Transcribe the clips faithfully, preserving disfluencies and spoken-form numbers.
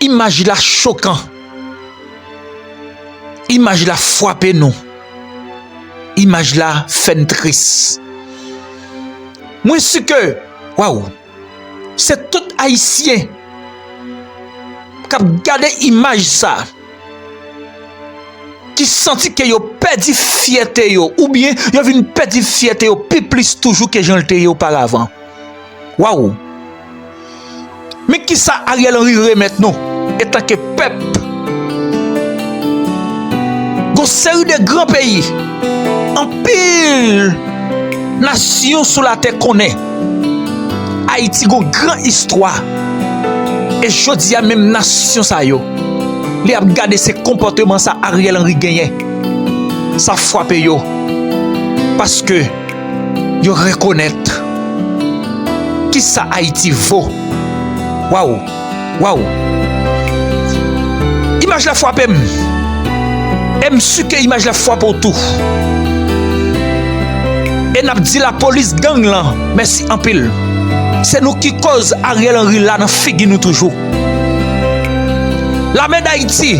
Imaj la chokan. Imaj la frape nou. Imaj la fè n tris. Mwen si ke, waw, se tout Ayisyen k ap gade imaj sa, ki santi ke yo pèdi fyète yo, oubyen yo vin pèdi fyète yo pi plis toujou ke jan l te ye oparavan. Waw! Men kisa Ariel Henry remèt nou, etanke pèp? Gon seri de gran peyi, anpil nasyon sou latè konnen Ayiti gon gran istwa. E jodi a, menm nasyon sa yo, lè y ap gade se konpòteman sa Ariel Henry genyen, sa frape yo. Paske yo rekonèt kisa Ayiti vo. Waw, waw. Imaj la frape m. E m si ke imaj la frape w tou. E n ap di lapolis, gang lan, mèsi anpil. Se nou ki koz Ariel Henry la nan figi nou toujou. Lame d Ayiti,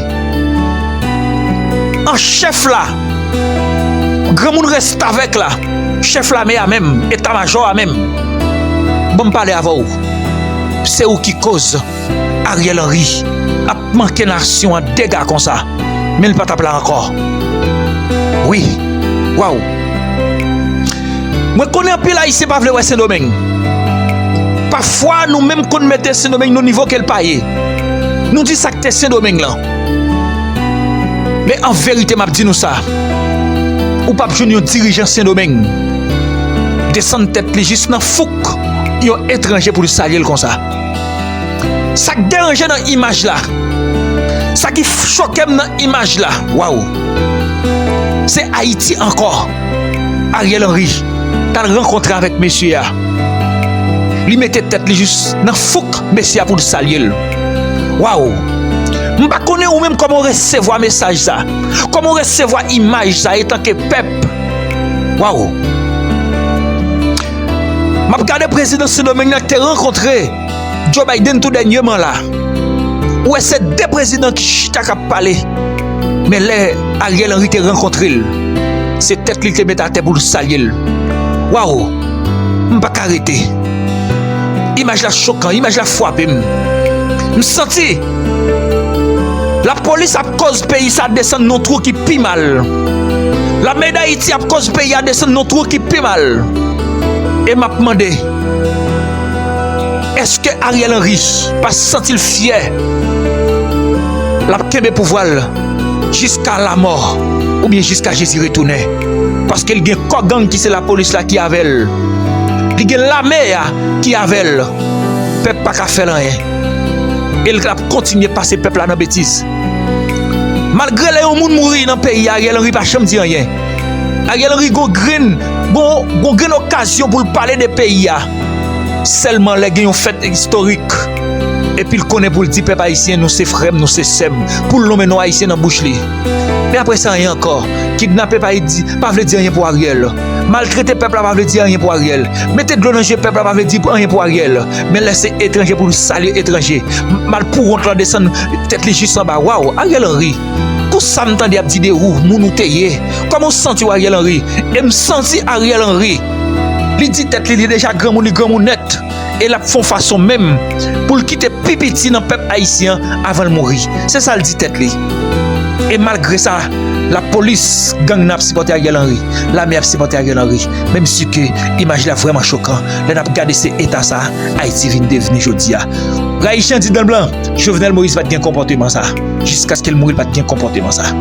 an chèf la, granmoun restavèk la, chèf lame a menm, eta majò a menm, ban m pale avè w. Se ou ki koz Ariel Henry ap manke nasyon an dega konsa, men l pa t ap la ankò. Wi, waw. Mwen konnen anpil Ayisyen pa vle wè Sendomeng. Pafwa, nou menm konn mete Sendomeng nan nivo ke l pa ye. Nou di sa k te Sendomeng lan. Men an verite, m ap di nou sa, ou p ap jwenn yon dirijan Sendomeng desann tèt li jis nan fouk yon etranje pou l salye l konsa. Sa k deranje nan imaj la, sa ki f-, choke m nan imaj la, waw, se Ayiti ankò. Ariel Henry t al rankontre avèk mesye a. Li mete tèt li jis nan fouk mesye a pou l salye l. Waw! M pa konnen ou menm kòman w resevwa mesaj sa, kòman w resevwa imaj sa etanke pèp. Waw! M ap gade prezidan Sendomeng nan ki te rankontre Joe Biden tou dènyeman la. Ou wè se de prezidan ki chita k ap pale. Men lè Ariel Henry te rankontre l, se tèt li te met atè pou l salye l. Waw! M pa ka rete. Imaj la chokan, imaj la frape m. M santi lapolis ap koz peyi sa desann nan twou ki pi mal. Lame d Ayiti ap koz peyi a desann nan twou ki pi mal. E m ap mande, èske Ariel Henry pa santi l fyè l ap kenbe pouvwa l jiska lamò oubyen jiska Jezi retounen? Paske l gen kò gang ki se lapolis la ki avè l. Li gen lame a ki avè l. Pèp pa ka fè l anyen. E l ap kontinye pase pèp la nan betiz. Malgre lè yon moun mouri nan peyi a, Ariel Henry pa janm di anyen. Ariel Henry gon grenn, gon, gon grenn okazyon pou l pale de peyi a. Sèlman lè gen yon fèt istorik. Epi l konnen pou l di pèp ayisyen, nou se frè m, nou se sè m. Pou l lonmen non ayisyen nan bouch li. Men apre sa, anyen ankò. Kidnape pa di, pa vle di anyen pou Ariel. Maltrete pèp la pa vle di anyen pou Ariel. Mete dlo nan je pèp la pa vle di anyen pou Ariel. Men lè se etranje pou l salye etranje. M-, malpouwont lan desann tèt li jis anba. Waw, Ariel Henry, pou sa m tande y ap di de ou, moun ou te ye, kòman w santi w, Ariel Henry? E m santi Ariel Henry, li di tèt li, li deja granmoun, li granmoun nèt. E l ap fè yon fason menm pou l kite pi piti nan pèp ayisyen an avan l mouri. Se sa l di tèt li. E malgre sa, lapolis, gang nan ap sipòte Ariel Henry, lame ap sipòte Ariel Henry. Men m si ke imaj la vrèman chokan lè n ap gade se eta sa Ayiti vin devni jodi a. Rayichi an di dan l blan, Jovenel Moïse pa t gen konpòteman sa. Jiskaske l mouri, l pa t gen konpòteman sa.